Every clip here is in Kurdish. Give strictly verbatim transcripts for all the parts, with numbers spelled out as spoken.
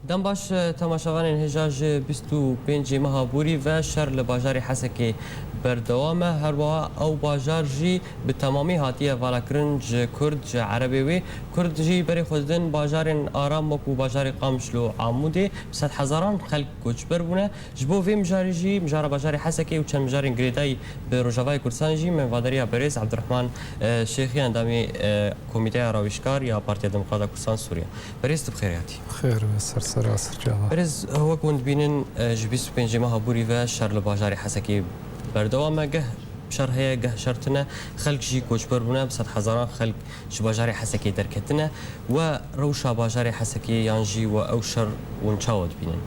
Dem baş, e, temaşevanên hêja ji bîst û pêncê meha borî ve şer li bajarê Hesekê berdewam e. Her wiha ew bajar jî bi temamî hatiye valakirin ji Kurd, ji Erebê wê. Kurd jî berê xwe didin bajarên aram wekû bajarê Qamişlo û Amûdê. Bi sedhezaran xelk koçber bûne. Ji bo vê mijarê jî, mijara bajarê Hesekê û çend mijarên girêdayî bi Rojavayê Kurdistan jî me vadariya berêz Ebdurehman, e, Şêxî, endamê, e, Komîteya Rawîjkar ya Partiya Demokrata Kurdistan Sûriye. Berêz, tu bi xêrê hatî. Xêr be, ser sera, ser çava. Berêz, wek hûn dibînin, e, ji bîst û pêncê meha borî ve şer li bajarê Hesekê berdewam e. Geh şer heye, geh şer tune. Xelk jî koçber bûne, bi sedhezaran xelk ji bajarê Hesekê derketine. We rewşa bajarê Hesekê yan jî we ew şer hûn çawa dibînin?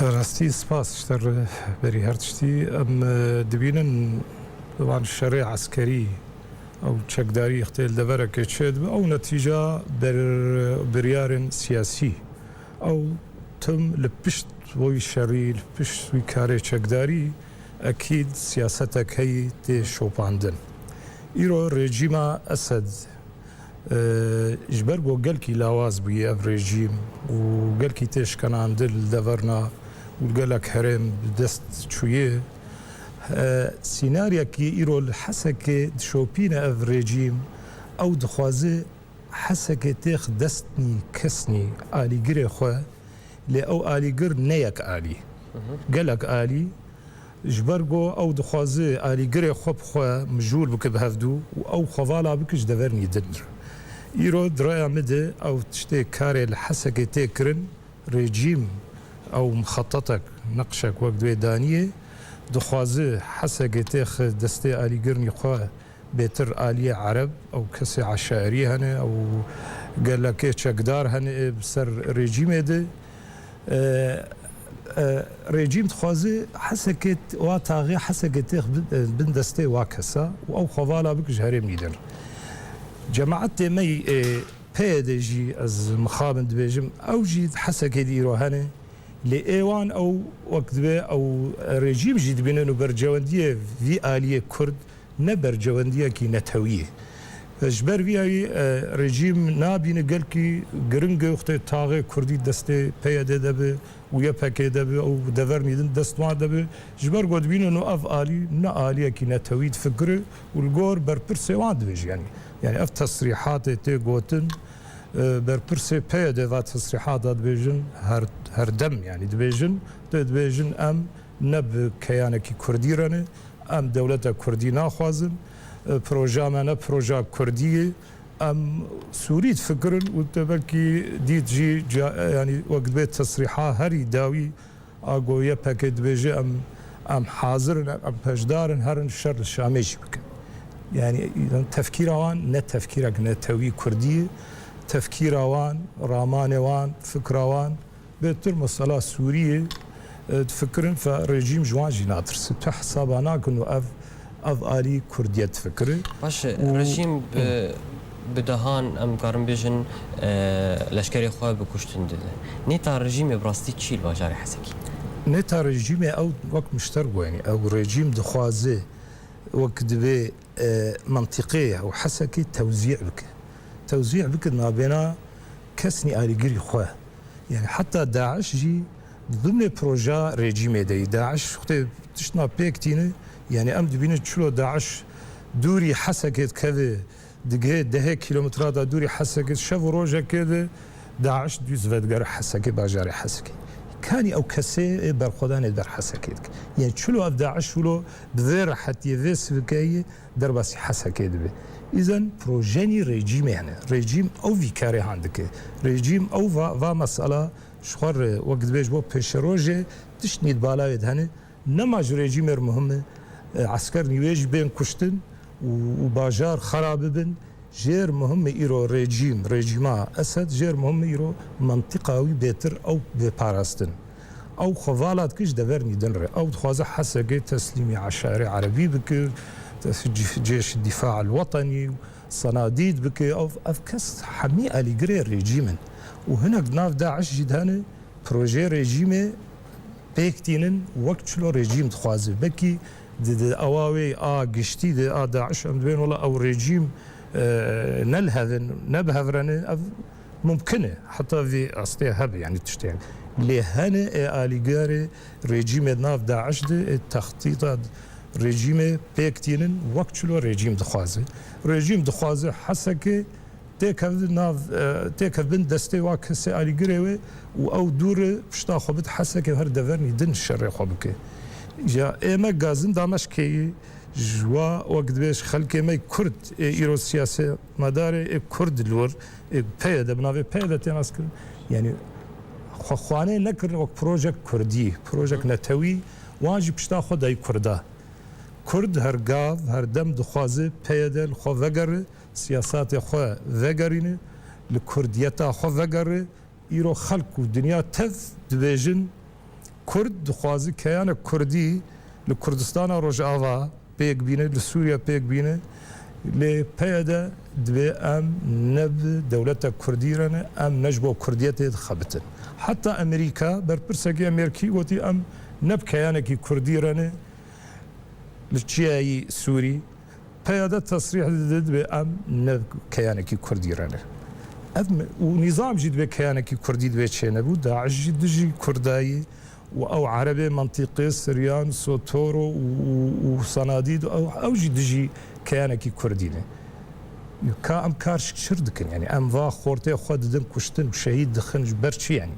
Rastî spas ji te re berî her tiştî. Em, e, dibînin wan şerê eskerî, ew çekdarî xtê li deverekê çêdibe, ew netîca ber-, biryarên siyasî, ew tim li pişt wî şerî, li pişt wî karê çekdarî, ekîd siyasetek heyî tê şopandin. Îro rejîma Esed, e, ji ber ku gelkî lawaz bûye ev rejîm û gelkî tê şkenandin li deverna û gelek herêm bi dest çûye, e, sînaryekî îro li Hesekê dişopîne ev rejîm, ew dixwaze Hesekê têx destnî kesnî alîgirê xwe, lê ew alîgir ne yek alî. Gelek alî, ji ber ku ew dixwaze alîgirê xwe bi xwe mijûl bike bi hevdû û ew xwevala bike ji devernî din re. Îro di raya min de ew tiştê karê li Hesekê tê kirin, rejîm ew mixetetek, neqşek wek divê daniyê, dixwaze Hesekê têx destê alîgirnî xwe bêtir aliyê Ereb, ew kesê eşairî hene, ew gelekê çekdar hene ê bi ser rejîmê de. E, e, rejîm dixwaze Hesekê t-, wa taxê Hesekê têx bin, bin destê wa kesa û ew xwevala bike ji herêmî din. Cemaetê me yî, e, P Y D jî ez mixabin dibêjim, ew jî di Hesekê de îro hene. Lê ê wan ew wek dibe ew rejîm jî dibînin û bercewendiyê vî aliyê Kurd ne bercewendiyekî netewî ye. Ji ber vî yayî, e, rejîm nabîne gelkî giring e wextê taxê Kurdî destê P Y D de be û Y P G de be û devernî din dest wan de be. Ji ber ku dibînin û ev alî ne aliyekî netewî difikire û li gor berpirsê wan dibêje. Yanî, yanî ev tesrîhatê tê gotin, e, berpirsê P Y D va tesrîhata dibêjin her, her dem, yanî dibêjin, tê dibêjin em ne bi keyanekî Kurdî re ne, em dewleta Kurdî naxwazin, e, proja me ne proja Kurdî ye, em Sûrî difikirin û te belkî dît jî ca-, yanî wek dibe tesrîha herî dawî a go Y P G dibêje em, em hazir in, em beşdar in, herin şer li Şamê jî bikin. Yanî tefkîra wan ne tefkîrek netewî Kurdî ye, tefkîra wan, ramanê wan, fikra wan, Bêtir mesela Sûriyê, e, difikirin fe rejîm ji wan jî natirse. Tu hesaba nakin û ev, ev alî Kurdiyet fikiri. Baş e, û rejîm bi, bi dehan, em karin bêjin, e, leşkerê xwe bi kuştin dide. Nêta rejîmê bi rastî çi li bajarê Hesekî? Nêta rejîmê ew wek min ji te re got, yanî ew rejîm dixwaze wek divê, e, mentiqê ew Hesekî tewzî bike. Tewzî bike nabêna kesnî alîgirî xwe. Yani heta DAIŞ jî di dimnê proja rejîmê de yî. DAIŞ wextê tiştna pêk tîne, yani em dibînin çilo DAIŞ dûrî Hesekê dikeve, digihê dehê kîlometra da dûrî Hesekê, şev û rojekê de DAIŞ dûz vedigere Hesekê, bajarê Hesekê. Kanî ew kesê ê berxwedanê ber Hesekê dike. Yani çilo ev DAIŞ wilo bi vê rehetiyê, vê sivikeyê derbasî Hesekê dibe. Îzen projenî rejîmê hene. Rejîm ew vî karê han dike. Rejîm ew va, va mesela ji xwe re wek dibêj bo pêşerojê tişt nît balayê de hene. Nema ji rejîmê re muhim e, e, esker nîwê jî bên kuştin û, û bajar xera bibin. Jêr muhim e îro rejîm, rejîma Esed, jêr muhim e îro mentiqa wî bêtir ew bê parastin. Ew xwe vala dike ji dever nîdin re. Ew dixwaze Hesekê teslîmî eşarê erebî bike, tes-, cî-, cêş dîfa el wetenî, senadîd bike. Ev, ev kes hemî alîgirê rejîm in. Û hinek di nav DAIŞ jî de hene, projeyê rejîmê pêk tînin, wek çilo rejîm dixwaze. Belkî di, di awa wê a giştî de a DAIŞ em dibên wela ew rejîm, e, ne li hev in, ne bi hev re ne. Ev Mumkin e, heta vê astê hebe, yanî tiştê hebe. Lê hene ê alîgarê rejîmê nav DAIŞ de, ê textîta rejîmê pêk tînin, wek çilo rejîm dixwaze. Rejîm dixwaze Hesekê têkevin nav, e, têkevin destê wa kesê alîgirê wê û ew dûr pişta xwe bid Hesekê her devernî din şerê xwe bike. Ya ê me gazin Dameşkê yî, ji wa wek dibêj xelkê me Kurd, ê îro siyasetmedarê ê Kurd li wir, ê PYD, bi navê PYD tê naskirin. Yanî xwe xwanê nekirin wek projek Kurdî, projek netewî, wan jî pişta xwe dayî Kurda. Kurd her gav, her dem dixwaze PYD li xwe vegere, siyasatê xwe vegerîne, li kurdiyeta xwe vegere. Îro xelk û dinya tev dibêjin, Kurd dixwaze keyanek Kurdî li Kurdistana Rojava pêk bîne, li Sûriye pêk bîne. Lê PYD dibê em ne bi dewleta Kurdî re ne, em ne ji bo Kurdiyetê dixebitin. Heta Amerîka, berpirsekî Amerîkî gotî, em ne bi keyanekî Kurdî re ne li çiyayî Sûrî. PYD tesrîh dide, dibê em ne keyanekî Kurdî re ne. Ev me-, û nîzam jî dibê keyanekî Kurdî dibê çênebû. DAIŞ jî dijî Kurdayî û ew Erebê mentîqê, Siryan, Sotoro û, û, û Sanadî, ew, ew jî dijî keyanekî Kurdî ne. Ka em kar ji çi re dikin? Yanî em va xortê xwe didin kuştin û şehîd dixin ji ber çi yanî?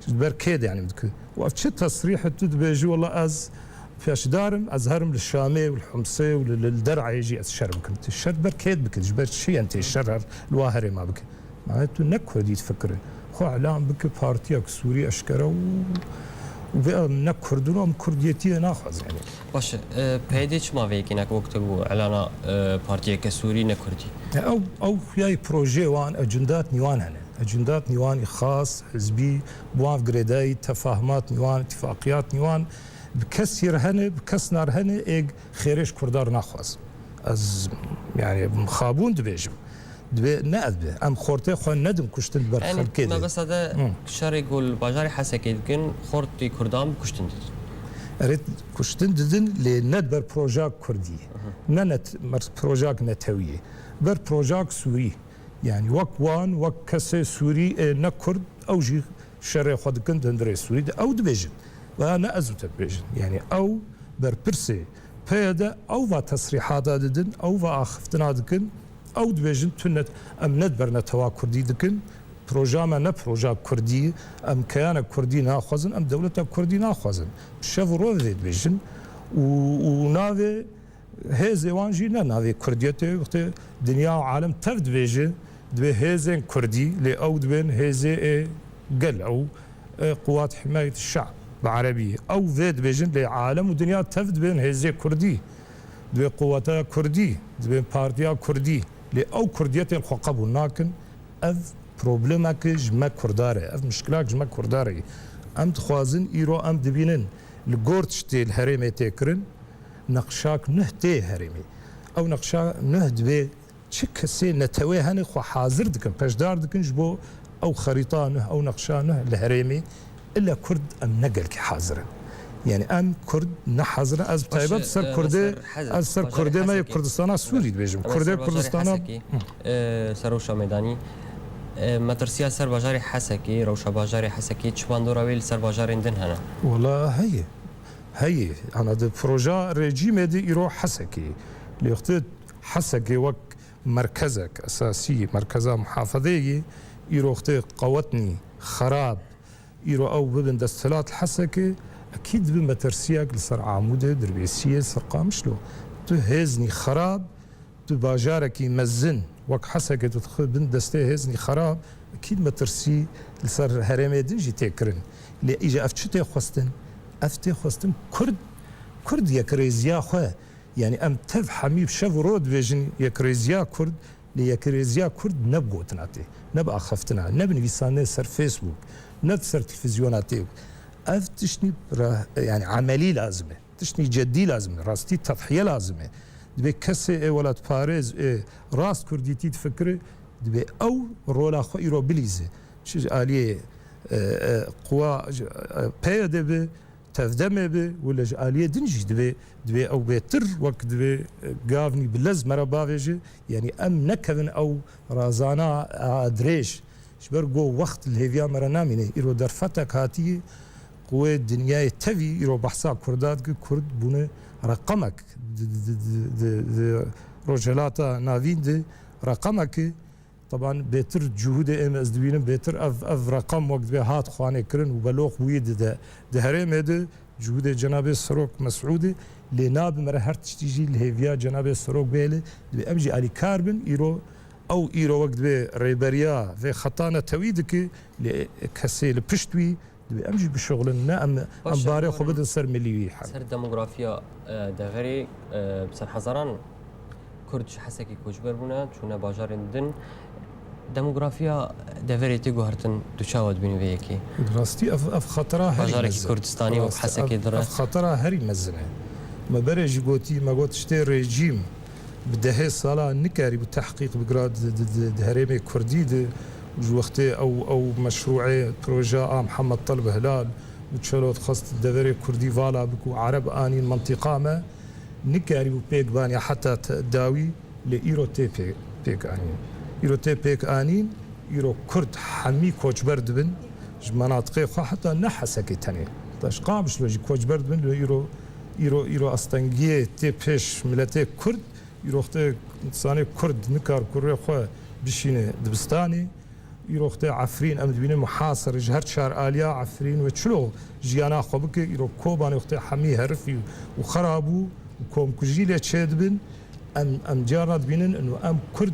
Ji ber kê de, yanî, dikir? Û ev çi tesrîh e tu dibêjî, wela ez pêşdar im, ez herim li Şamê û li Humsê û li, li, li Derayê jî ez şer bikim. Tu şer ber kê dibikî? Ji ber çi, yanî, tê şer her li wa herêma bike? Mane tu ne Kurdî difikire. Xwe îlan bike partiyek Sûrî eşkere û, û bê em ne Kurd in, em Kurdiyetiyê naxwazin, yanî. Baş e, e, PYD çima vê yekê neke wek te bû, îlana, e, partiyeke Sûrî ne Kurdî? E, ew, ew xuya ye projeyê wan, ecendat nîwan hene. Ecendat nîwan î xas, hizbî, bi wan girêdayî, tefahumat nîwan, îtîfaqiyat nîwan, bi kesî re hene, bi kesna re hene, ê xêrê ji Kurda re naxwazin. Ez, yanî, mixabûn dibêjim. Dibê ne ev be. Em xortê xwe nedin kuştin ber xelkê de. Yanî, mebesta te şerê ku li bajarê Hesekê dikin, xortê Kurdan bi kuştin didin. Erê, kuştin didin, lê ne ber projak Kurdî. Ne net-, mer-, projak netewî. Ber projak Sûrî. Yanî wek wan, wek kesê Sûrî ê ne Kurd, ew jî şerê xwe dikin di hundirê Sûrî de. Ew dibêjin. Veya ne ez û te dibêjin. Yanî ew berpirsê PYD, ew va tesrîhata didin, ew va axiftina dikin. Ew dibêjin, tu ne, em ne di ber netewa Kurdî dikin, proja me ne proja Kurdî, em keyane Kurdî naxwazin, em dewleta Kurdî naxwazin. Bi şev û roj vê dibêjin û, û navê hêzê wan jî ne navê Kurdiyetê, wextê dinya û alem tev dibêje, dibê hêzên Kurdî, lê ew dibên hêzê ê gel ew, e, Quwat Himayet Şe'b bi erebî. Ew vê dibêjin, lê alem û dinya tev dibên hêzê Kurdî. Dibê quweta Kurdî, dibê partiya Kurdî. Lê ew Kurdiyetê li xwe qebûl nakin. Ev problemek ji me Kurda re, ev mişkilak ji me Kurda re ye. Em dixwazin îro em dibînin li gor tiştê li herêmê tê kirin, neqşak nuh tê herêmê. Ew neqşa nuh dibê çi kesê netewê hene xwe hazir dikin, peşdar dikin ji bo ew xerîta nuh, ew neqşa nuh li herêmê. Îlla Kurd em ne gelkî hazir in. Yanî em Kurd ne hazir in. Ez bi taybet ser Kurdê, ez ser Kurdê me yê Kurdistana Sûrî dibêjim. Kurdê Kurdistana. Hı. E, ser rewşa meydanî, e, metirsiya ser bajarê Hesekê, rewşa bajarê Hesekê, çi bandora wê li ser bajarên din hene? Wela heye. Heye. Ana di proja rejîmê de îro Hesekê. Lê wextê Hesekê wek merkezek esasî, merkeza muhafazeyê, îro wextê qewetnî, xerab, îro ew bibin desthilat li Hesekê, ekîd dibe metirsiyek li ser Amûdê, Dirbêsiyê, ser Qamişlo. Tu hêznî xerab, tu bajarekî mezin wek Hesekê tu dixî bin destê hêznî xerab, ekîd metirsî li ser herêmê din jî tê kirin. Lê îja ev çi tê xwestin? Ev tê xwestin Kurd, Kurd yekrêziya xwe, yanî em tev hemî şev û roj dibêjin yekrêziya Kurd, lê yekrêziya Kurd ne bi gotina tê, ne bi axiftina, ne bi nivîsandinê ser Facebook, ne di ser televîzyona tê. Ev tiştî ra-, yanî emelî lazim e. Tiştî ceddî lazim e. Rastî tedhiye lazim e. Dibê kesê ê welatparêz ê rast kurdîtî difikire, dibê ew rola xwe îro bilîze. Çi ji aliyê, e, e, quwa, e, PYD be, tevdemê be, wele ji aliyê din jî dibê, dibê ew bêtir wek dibê, e, gavnî bi lez me re bavêje. Yanî em nekevin ew razana, a, dirêj. Ji ber ku wext li hêviya me re namîne. Îro derfetek hatiye ku wê dinyayê tevî îro behsa Kurda dike, Kurd bûne reqemek di, di, di, di, di, di Rojhilata Navîn de reqemek e. Teban bêtir cihûdê êm ez dibînim, bêtir ev, ev reqem wek divê hat xwanê kirin û belox bûyî di, de, di herêmê de cihûdê Cenabê Serok Mesûdê lê nabe mere her tiştî jî li hêviya Cenabê Serok bihêle, divê em jî alîkar bin. Îro, ew îro wek divê rêberiya vê xeta netewî dike, lê kesê li pişt wî divê em jî bişuxulin, ne em, em Baş e, barê xwe umarım bidin ser milî wî. Ser demografiya, e, deverê, e, bi ser hezaran Kurd ji Hesekê koçber bûne, çûne bajarên din. Demografiya deverê tê guhertin, tu çawa dibînî vê yekê? Rastî ev, ev xetera herî mezin. Bajarekî Kurdistanî wek Hesekê dire. Ev xetera herî mezin e. Me berê jî gotî, me got, tiştê rejîm bi dehê sala nikarîbû tehqîq bigira di, di, di, di herêmê Kurdî de. Ji wextê ew, ew meşrûê, proje a Mihemed Telb Hilal û çelo dixwest deverê Kurdî vala bik û Ereb anîn mentiqa me, nikarîbû pêk baniya heta te-, dawî, lê îro tê pê-, pêk anîn. Îro tê pêk anîn, îro Kurd hemî koçber dibin ji menatiqê xwe, heta ne Hesekê tenê. Heta ji Qamişlo jî koçber dibin, lê îro, îro, îro astengiyê tê pêş miletê Kurd, îro wextê însanê Kurd nikar kurê xwe bişîne dibistanê, Îro wextê Efrîn em dibînin muhasir ji her çar aliya Efrîn ve çilo jiyana xwe bike. Îro Kobanê wextê hemî herifî û xera bû û komkujî lê çêdibin. Em, em carna dibînin û em Kurd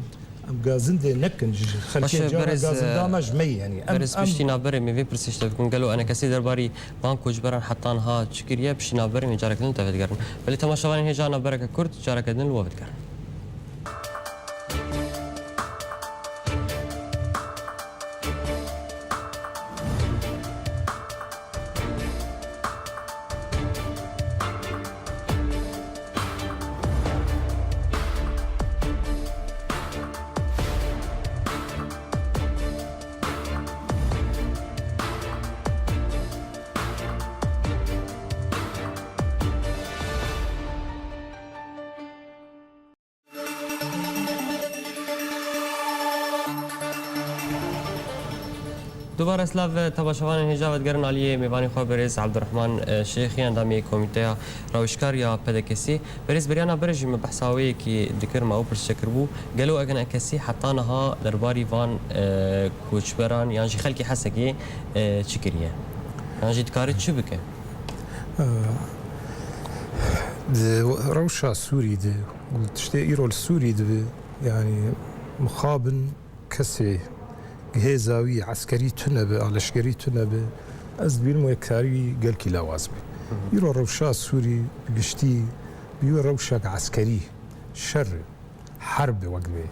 em gazindê nekin ji xelkê. Baş e, cara berêz, gazinda me ji me yî, yanî em, berêz em piştî navberê me vê pirsê ji te bikim. Gelo enekesî derbarî van koçberan heta niha çi kiriye? Piştî navberê me careke din te vedigerin. Belê temaşevanên hêja navbereke kurt careke din li we vedigerin. Dubare silav temaşevanên hêja ve digerin aliyê mêvanê xwe berêz Abdurrahman, e, Şêxî, endamê Komîteya Rewişkar ya P D K S'î. Berêz beriya navberê jî me behsa wê yekî dikir, me ew pirsê kiribû, gelo enekesî heta niha derbarî van, e, koçberan yan jî xelkê Hesekê, e, çi kiriye? Yan jî dikare çi bike? E, di rewşa Sûrî de û tiştê îro li Sûrî dibe, yanî mixabin kesê hêza wî eskerî tune be, a leşkerî tune be, ez dibînim wê karî wî gelkî lawaz be. Hı hı. Îro rewşa Sûrî bi giştî bi wê rewşek eskerî, şer, herb wek bê.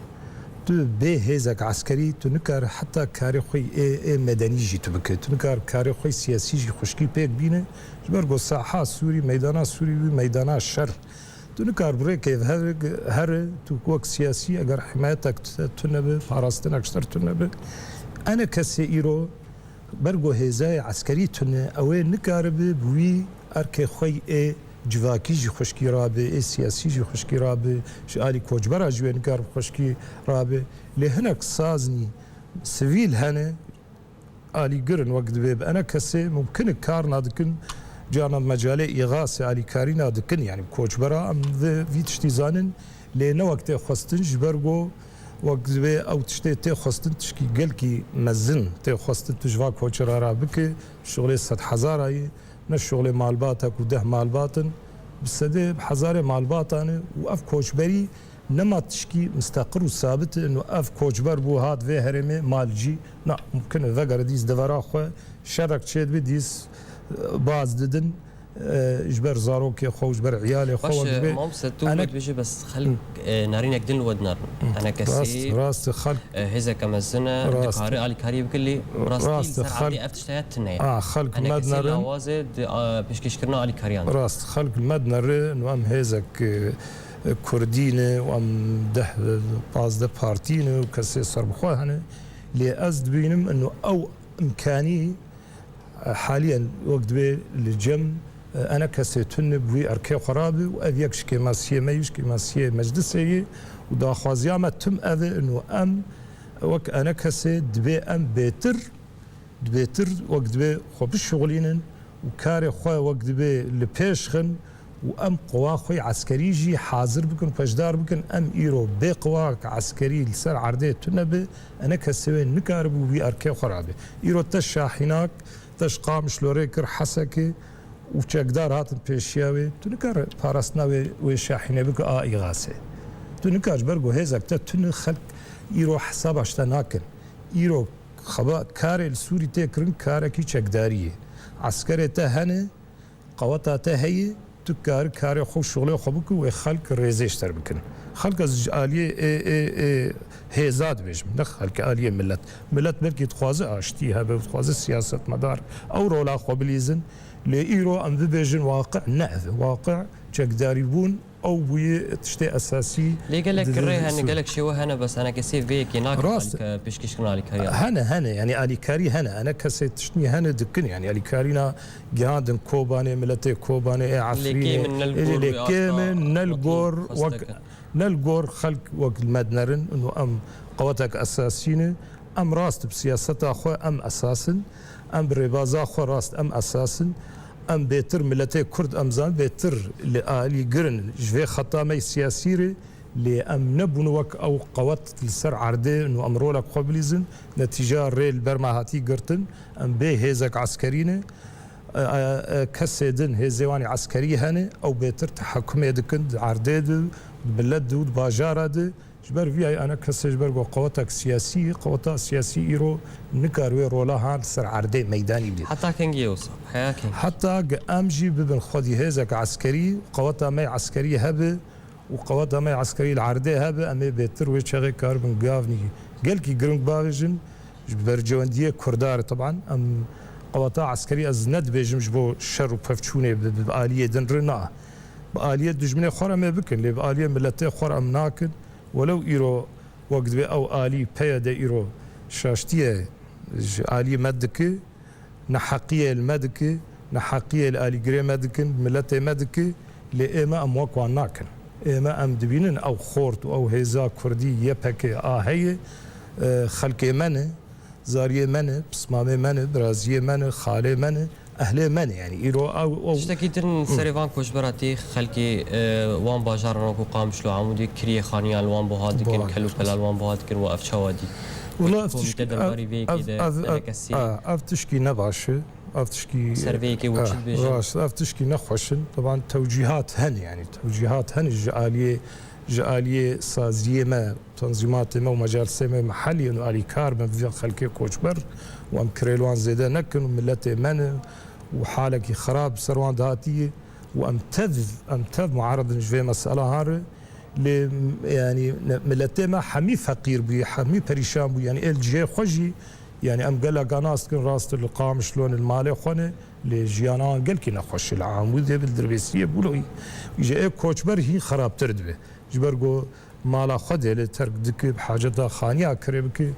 Tu bê hêzek eskerî, tu nikar heta karê xwe ê, ê medenî jî tu bike. Tu nikar karê xwe siyasî jî xuşkî pêk bîne. Ji ber ku saha Sûrî, meydana Sûrî wî meydana şer. Tu nikar bi rêkê ve here, tu wek siyasî eger himayetek tu, tune be, parastinek ji te re tune be, enekesê îro ber ku hêzayê eskerî tune, ew ê nikaribe bi wî erkê xwe ê civakî jî xuşkî rabe, ê siyasî jî xuşkî rabe, ji alî koçbera jî wê nikaribe xuşkî rabe. Lê hinek saznî sivîl hene, alîgir in, wek divê bi enekesê mumkin e kar nadikin, carna mecalê îxasê alîkarî nadikin, yanî koçbera em vê, vî tiştî zanin, lê ne wek tê xwestin, ji ber ku wek divê ew tiştê tê xwestin tişkî gelkî mezin tê xwestin tu ji va koçera re bike, şixulê sedhezara ye, ne şixulê malbatek û deh malbat in, bi sedê, bi hezarê malbatan e û ev koçberî nema tişkî misteqir û sabit e, ino ev koçber bû hat vê herêmê mal cî, na, mumkin e vegere dîs devera xwe, şerek çêdibe dîs, e, baz didin, e, ji ber zarokê xwe û ji ber iyalê xwe. Baş, wek e, divê. Mamoste, tu enek- dibêjî bes xelk, Hı. e, nerînek din li we dinerin. Hı. Enekesî, Rast, rast, xelk e, hêzeke mezin e, Rast. Dikare alîkariyê bike, lê bi rastî Rast, li ser xelk erdê ev tişteya tune ye. A, xelk Enekesî mednerin. Lawazê di, a, pêşkêşkirina alîkariyan de. Rast, xelk mednerin û em hêzek, e, Kurdî ne û em deh, pazdeh partî ne û kesê serbixwe hene. Lê ez dibînim ino ew imkanî, e, haliyen wek divê li cem, e, enekesê tune bi wî erkê xwe rabe û ev yek ji kêmasiyê me yî, ji kêmasiyê meclisê yî û daxwaziya me tim ev e ino em Wek enekesê dibê em bêtir, bêtir wek dibê xwe bişuxulînin û karê xwe wek dibê li pêş xin û em quwa xwe yê eskerî jî hazir bikin, beşdar bikin. Em îro bê quwak eskerî li ser erdê tune bi, enekesê wê nikaribû wî erkê xwe rabe. Îro te şahînak, te ji Qamişlo rê kir Hesekê û çekdar hatin pêşiya wê, tu nikare parastina wê, wê şahînê bike a îxasê. Tu nikar ji ber ku hêzek te tune, xelk îro hesaba ji te nakin. Îro xeba karê li Sûrî tê kirin karekî çekdarî ye. Eskerê te hene, qeweta te heye, tu kar karê xwe û şixulê xwe bike û wê xelk rêzê ji te re bikin. Xelk ez ji aliyê ê, ê, ê hêza dibêjim, ne xelk aliyê milet. Milet belkî dixwaze aştî hebe û dixwaze siyasetmedar ew rola xwe bilîzin. Lê îro em bibêjin waqi ne ev e. Waqi çekdarîbûn ew bûye tiştê esasî. Lê gelek di rê hene, Sûriyê. Gelek şêwe hene, bes enekesê vê yekê nake. Rast. Alîka-, pêşkêşkirina alîkariya. Hene, hene, yanî alîkarî hene. Enekesê tiştnî hene dikin, yanî alîkarîna gihandin Kobanê, miletê Kobanê, ê Lê Efrînê, kêm in, ne li ê gor lê wê kêm asta in, ne li wekî gor, wek, xwesteke. Ne li gor xelk wek li me dinerin, û em qewetek esasî ne. Em rast bi siyaseta xwe em esas in, em bi rêbaza xwe rast em esas in. Em bêtir miletê Kurd em zan bêtir li alî girin ji vê xeta me siyasî re, lê em nebûn wek ew qewet li ser erdê û em rolek xwe bilîzin, netîca rê li ber me hatî girtin, em bê hêzek eskerî ne. E, e, e, kesê din hêzê wan ê eskerî hene, ew bêtir tehekumê dikin di erdê de, di milet de û di bajara de. Ji ber vî yayê enekesê ji ber ku qewetek siyasî ye, qeweta siyasî îro nikar wê rola han li ser erdê meydanî bide. Heta kengî ye wisa? Heya kengî? Heta ge em jî bibin xwedî hêzek eskerî, qeweta me eskerî hebe û qeweta me eskerî li erdê hebe, em ê bêtir wê çaxê karibin gavnî gelkî giring bavêjin. Ji berjewendiyê Kurda re, teban, em qeweta eskerî ez ne dibêjim ji bo şer û pevçûnê bi, bi, bi aliyê din re, na. Bi aliyê dijminê xwe re em ê bikin, lê bi aliyê miletê xwe re em nakin. Welew îro wek dibê ew alî, P Y D îro şaştiyê ji alî me dike, neheqiyê li me dike, neheqiyê li alîgirê me dikin, miletê me dike, lê ê me em wek wan nakin. Ê me em dibînin ew xort û ew hêza Kurdî Y P G a heye, e, xelkê me ne, zariyê me ne, pismamê me ne, biraziyê me ne, xalê me ne, ehlê me ne. Yanî îro ew, ew Tiştekî din Hı. serê van koçbera tê xelkê, e, wan bajaran wekû Qamişlo, Amûdê kiriyê xaniyan li wan buha dikin, Buha kel û dikin. Pela li wan buha dikin, we ev çawa dî? Wela ev Wekî tişkî, komîte ev, derbarî vê yekê ev, de ev, ev, enekesî. a, ev tişkî ne baş e. Ev tişkî, Ser vê yekê we e, çi dibêjin? Rast, ev tişkî nexweş in. Teban tewcîhat hene, yanî tewcîhat hene ji aliyê, ji aliyê saziyê me, tenzîmatê me û mecalisê me mehellî yên û alîkar bin vî xelkê koçber û em kirê li wan zêde nekin û miletê me ne û halekî xirab ser wan dihatiye û em tev, em tev muaredin ji vê mesela han re. Lê, yanî, ne, miletê me hemî feqîr bûye, hemî perîşan bûye. Yanî ê li cihê xwe jî, yanî em geleka nas dikin, rast li Qamişlo ne, li malê xwe ne, lê jiyana wan gelkî nexweş e. Li Amûdê bi, li Dirbêsiyê bûlo. Îja ê koçber hîn xerabtir dibe. Ji ber ku mala xwe dê lê terk dike, bi haceta xaniya kirê bike,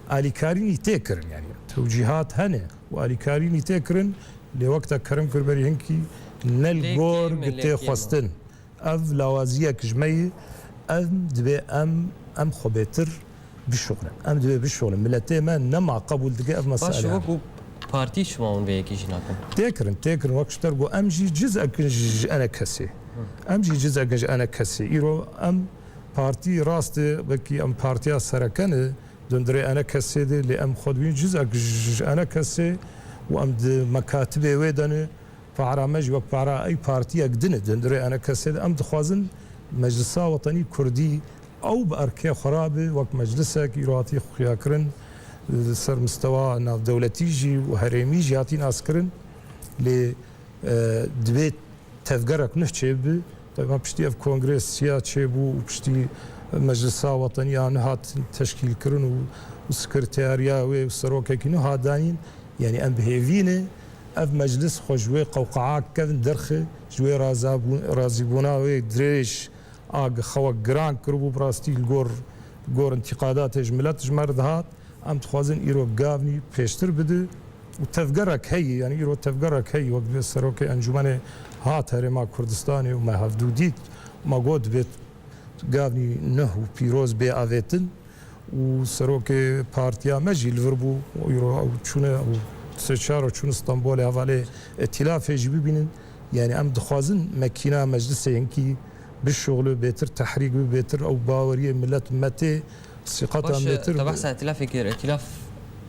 alîkarînî tê kirin, yanî tewcîhat hene û alîkarînî tê kirin, lê wek te kerem kir berî hinkî ne li Lê gor kêm e, lê gitê kêm e. xwestin. Ev lawaziyek ji me ye, em dibê em, em xwe bêtir bişuxulin. Em dibê bişuxulin. Miletê me nema qebûl dike ev Baş, mesele. Wekû partî şima hûn vê yekê jî nakin? Tê kirin, tê kirin. Wek ji te re got, em jî cizek in ji, ji enekesê. Em jî cizek in ji enekesê. Îro em partî rast e, wekî em partiya sereke ne, di hundirê enekesê de, lê em xwe dibînin cizek ji, ji enekesê û em di mekatibê wê de ne. Para me jî wek para ey partiyek din e, di hundirê enekesê de. Em dixwazin Meclisa Wetenî Kurdî ew bi erkê xwe rabe, wek meclisek îro hatî xuyakirin, li ser mistewa navdewletî jî û herêmî jî hatî naskirin. Lê, e, dibê tevgerek nuh çêbibe. Tabii, piştî ev kongre siya çêbû û piştî Meclisa Wetenî ya nuh hat teşkîlkirin û, û sekreteriya wê û serokekî nuh hat danîn. Yanî em bi hêvî ne ev meclis xwe ji wê qewqeya kevin derxe, ji wê razabûn-, razîbûna wê dirêj a xewa giran kiribû, bi rastî li gor, li gor întîqadatê ji milet ji me re dihat. Em dixwazin îro gavnî pêştir bide û tevgerek heye, yanî îro tevgerek heye, wek divê serokê Encûmenê hat Herêma Kurdistanê û me hevdû dît, me got divê gavnî nuh û pîroz bê avêtin û serokê partiya me jî li vir bû, îro ew çûne, ew sê çar û çûn Stenbolê hevalê îtîlafê jî bibînin. Yani em dixwazin mekîna meclisê hinkî bişuxile, bêtir tehrîk bi, bêtir ew baweriyê millet me tê, sîqetan Baş, bêtir te bi. Behsa îtîlafê kir, îtîlaf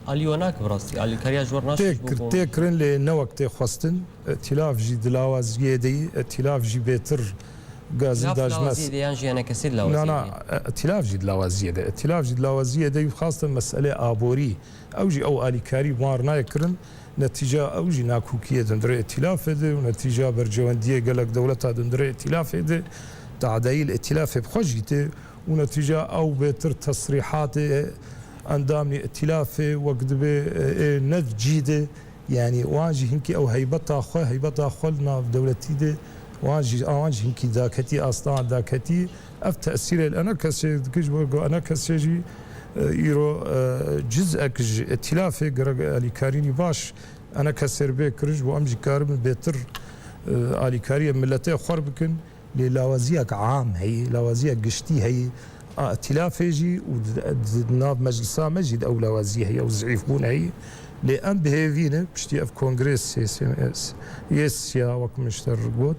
alî we nake bi rastî, alîkariya ji we naşî Tê ji bo kir, komî. Tê kirin lê ne wek tê xwestin. Îtîlaf jî di lawaziyê de yî, îtîlaf jî bêtir Îtîlaf gazîn di dajmez. Lawaziyê de yan jî enekesê di lawaziyê de yî? Na, na, îtîlaf jî di lawaziyê de. Îtîlaf jî di lawaziyê de yî, xasten meselê aborî. Ew jî ew alîkarî wan nayê kirin. Netîca ew jî nakokiyê di hundirê îtîlafê de û netîca berjewendiyê gelek dewleta di hundirê îtîlafê de, tadayî li îtîlafê bi xwe jî tê û netîca ew bêtir tesrîhatê endamî îtîlafê wek dibê, ê, ê ne cî de, yani wan jî hinkî ew heybeta xwe, heybeta xwe li nav dewletî de wan jî, a wan jî hinkî daketî, asta wan daketî. Ev tesîrê li enekesê dike, ji bo ku enekesê jî, e, îro, e, cizek ji îtîlafê gerek alîkarînî baş enekesê re bê kirin, ji bo em jî karibin bêtir, e, alîkariyê miletê xwe re bikin. Lê lawaziyek am heye, lawaziyek giştî heye a îtîlafê jî û di, di nav meclisa me jî de ew lawazî heye, ew zîfbûn heye. Lê em bi hêvî ne, piştî ev kongrê sê, sê, yê siya wek min ji te re got,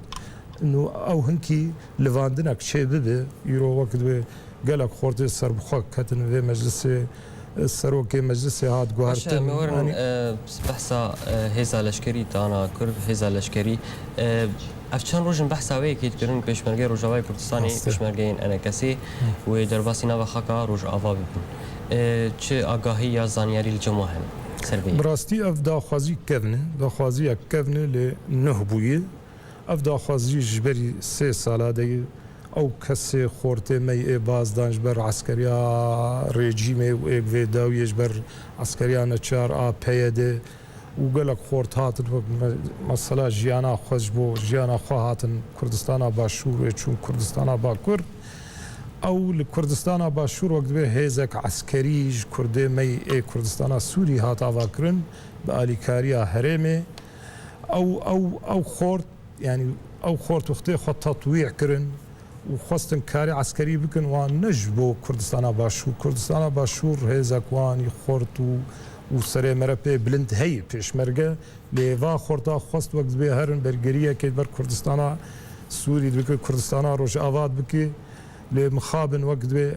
nû ew hinkî livandinek çê bibe, îro wek dibê gelek xortê serbixwe ketin vê meclisê, serokê meclisê hat Baş e, guhertin. Em ê werin, Yanî e, behsa, e, hêza leşkerî, tana Kurd, hêza leşkerî. E, ev çend roj in behsa wê yekê dikirin, pêşmergeyê Rojavayê Kurdistanê, Rast e. Pêşmergeyên enekesê Hı. wê derbasî nava xaka Rojava bibin. E, çi agahî ya zanyarî li cem we hene ser vê yekê? Bi rastî ev daxwazî kevn e, daxwazîyek kevn e lê nuh bûye. Ev daxwazî ji berî sê sala de ye. Ew kesê xortê me yê bazdan ji ber eskeriya rejîmê û ê bi vê dawiyê ji ber eskeriya neçar a P Y D û gelek xort hatin wek me-, mesela jiyana xwe ji bo jiyana xwe hatin Kurdistana Başûr ê çûn Kurdistana Bakur. Ew li Kurdistana Başûr wek dibê hêzek eskerî ji Kurdê me yê Kurdistana Sûrî hat avakirin bi alîkariya herêmê. Ew, ew, ew xort, yanî ew xort wextê xwe tetwî kirin û xwestin karê eskerî bikin, wan ne ji bo Kurdistana Başûr. Kurdistana Başûr hêzek wan î xort û, û serê mere pê bilind heye pêşmerge. Lê va xorta xwest wek dibê herin bergeriyekê ber Kurdistana Sûrî dibike, Kurdistana Rojava dibike. Lê mixabin wek dibê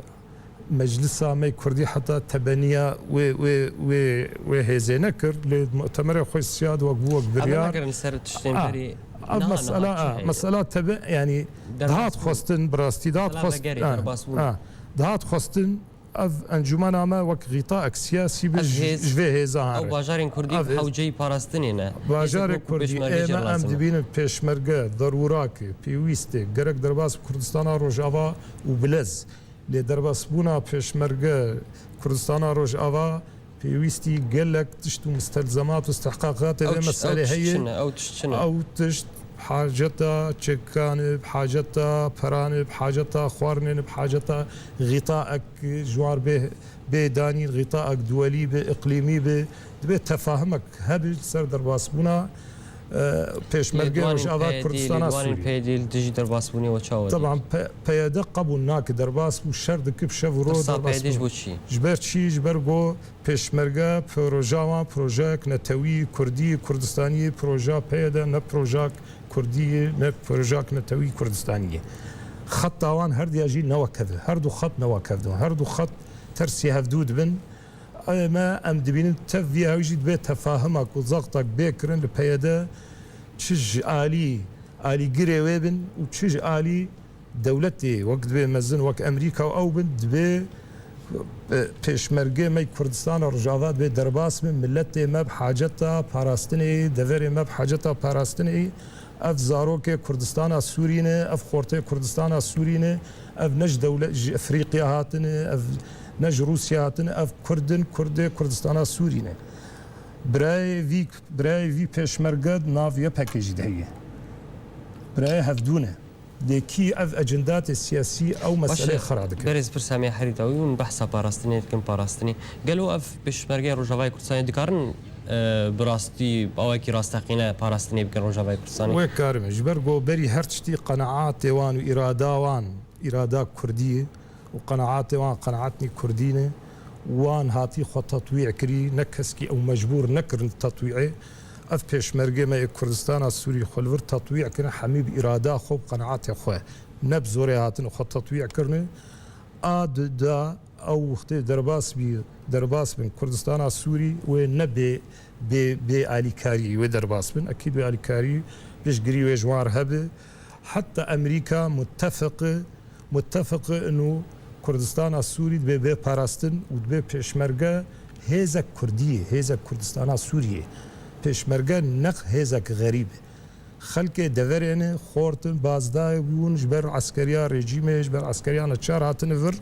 Meclisa me Kurdî heta tebeniya wê, wê, wê, wê hêzê nekir, lê mutemerê xwe siya de wek bû wek Em biryar. Nekirin ser tiştên Ah, berî. Ev Niha, mesela, niha çi ah, heye? Mesela tebe, yani Derbas dihat bû. Xwestin, bi rastî dihat Mesela xwest-, vegerê ah, derbas bû. Ah, dihat xwestin, ev encûmena me wek xîtaek siyasî bi Ev ji, hêz, ji vê hêza ew hare. Bajarên Kurdî Ev hêz- hewceyî parastinê ne. Bajarê Hêzek wekû Kurdî, pêşmerge ê me em jêrlazim e. Dibînin pêşmerge, derûrakê, pêwîst e, gerek derbas bi Kurdistana Rojava û bilez. Lê derbasbûna pêşmerge Kurdistana Rojava pêwîstî gelek tişt û mustelzemat û istihqaqatê Ew vê tişt, ew meselê tişt heye. Çi ne? Ew tişt çi ne? Ew tişt bi haceta çekan e, bi haceta peran e, bi haceta xwarinê ne, bi haceta xîtaek ji wan bê, bê danîn, xîtaek duwelî bi, iqlîmî bi. Dibê tefahimek hebe li ser derbasbûna, e, pêşmergê Rojava Kurdistana Sûrî. Lêdwanên P Y D li dijî derbasbûnê we çawa dît? Teban P-, P Y D qebûl nake, derbas bû, şer dike bi şev û roj derbas bû. Pirsa P Y D ji bo çi? Ji ber çi? Ji ber ku pêşmerge proja wan projeyek netewî Kurdî, Kurdistanî ye, proja P Y D ne projak Kurdî ye, ne projak netewî Kurdistanî ye. Xeta wan her diya jî ne wek hev e. Her du xet ne wek hev dibin. Her du xet tersî hevdû dibin. Ê me em dibînin tev vî hewî jî dibê tefahima ku zextek bê kirin li P Y D çi ji alî alîgirê wê bin û çi ji alî dewletê wek dibê mezin wek Emerîka û ew bin dibê, e, pêşmergê me Kurdistana Rojava dibê derbas bin, miletê me bi haceta parastinê, deverê me bi haceta parastinê. Ev zarokê Kurdistana Sûrî ne, ev xortê Kurdistana Sûrî ne, ev ne ji dewle-, ji Efrîqya hatine, ev ne ji Rûsya hatine, ev Kurd in, Kurdê Kurdistana Sûrî ne. Birayê vî, birayê vî pêşmerge di nav Y P G jî de heye. Birayê hevdû ne. Lê kî ev ecendatê siyasî ew meselê xira dike. Berêz pirsa me herî dawî hûn behsa parastinê dikin, parastinê. Gelo ev pêşmergeyên Rojavayê Kurdistanê dikarin, e, bi rastî, bi awayekî rasteqîne parastinê bikin Rojavayê Kurdistanê? Wê karime. Ji ber ku berî her tiştî qenaatê wan û îrada wan, îrada kurdî ye û qenaatê wan qenaatnî kurdî ne. wan hatî xwe tetwî kirî, ne keskî ew mecbûr nekirin tetwîê. Ev pêşmergê me yê Kurdistana Sûrî xwe li vir tetwî kirin, hemî bi îrada xwe, bi qenaetê xwe, ne bi zorê hatine xwe tetwî kirinê. A di da ew wextê derbas bî, derbas bin Kurdistana Sûrî wê ne bê, bê, bê alîkarî wê derbas bin. Ekîd wê alîkarî piştgirî wê ji wan re hebe. Heta Amerîka muttefiq e, muttefiq e ino Kurdistana Sûrî dibê bê parastin û dibê pêşmerge hêzek Kurdî ye, hêzek Kurdistana Sûriyê. Pêşmerge neq hêzek xerîb e. Xelkê deverê ne xortin, bazdayê bûn ji ber eskeriya rejîmê, ji ber eskeriya neçar hatine vir,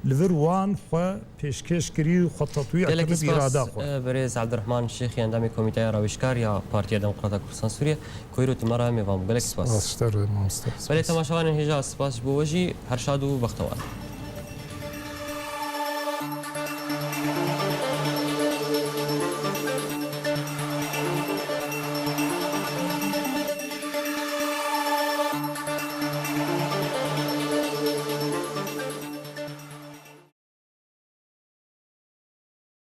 li vir wan xwe pêşkêş kirî, xwe tetwî Gelekî kirine bi spas, îrada xwe. e, Birêz Abdurrahman Şêxî, endamê Komîteya Rawîjkar ya Partiya Demokrata Kurdistan Sûriye, ku îro tu me re mêvan bû. Gelekî spas. Spas ji te re, mamoste. Belê, Spas. Temaşevanên hêja, spas ji bo we jî, her şad û bextewar.